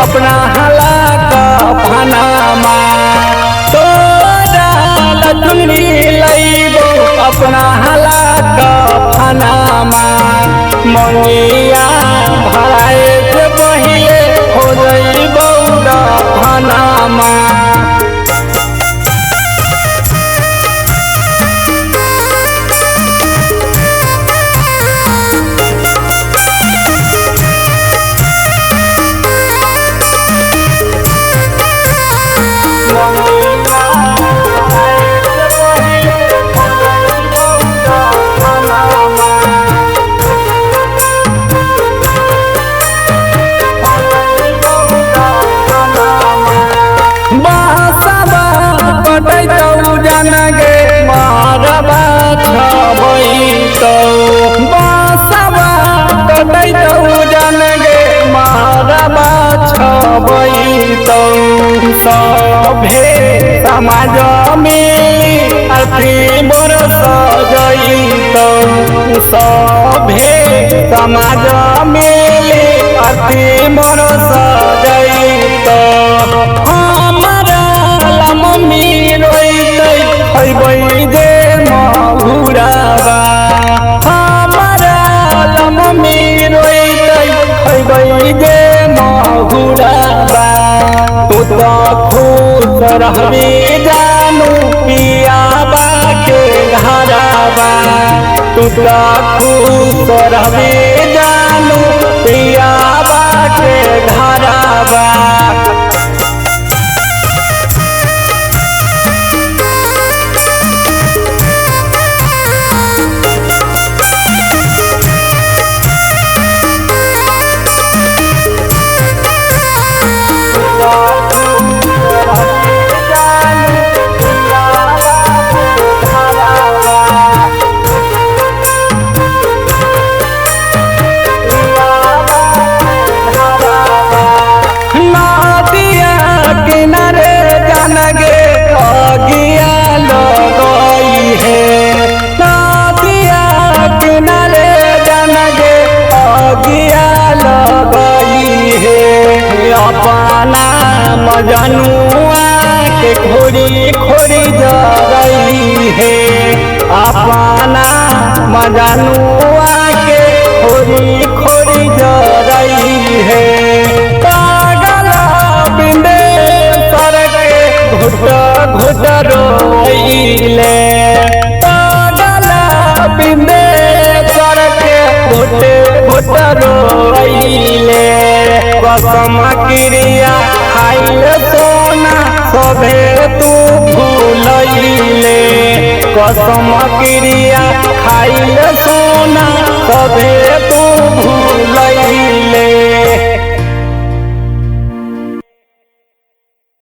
अपना हला का फनामा तोरा लचुनरी लइबो अपना हला का फनामा मंगिया भराए से पहिले हो जइबो फनामा। सभे समाज में अति मोर सजइतौ सभे समाज में अति मोर सजइतौ हमरा ला मम्मी रोइतै खइबै जे महुराबा हमरा ला मम्मी रोइतै खइबै जे महुराबा। तू तो खुश रहबी जानू पियाबा के घरबा तू तो खुश रहबी जानू पियाबा के घरबा। अपना मजनुआ के खोरी खोरी जरई है अपना मजनुआ के खोरी खोरी जरई है पागल बिंदे सर के घुट घुट रोइले पागल बिंदे सर के घुट घुट रोइले कसम क्रिया खाइल सोना सभे तू भूलइले कसम क्रिया खाइल सोना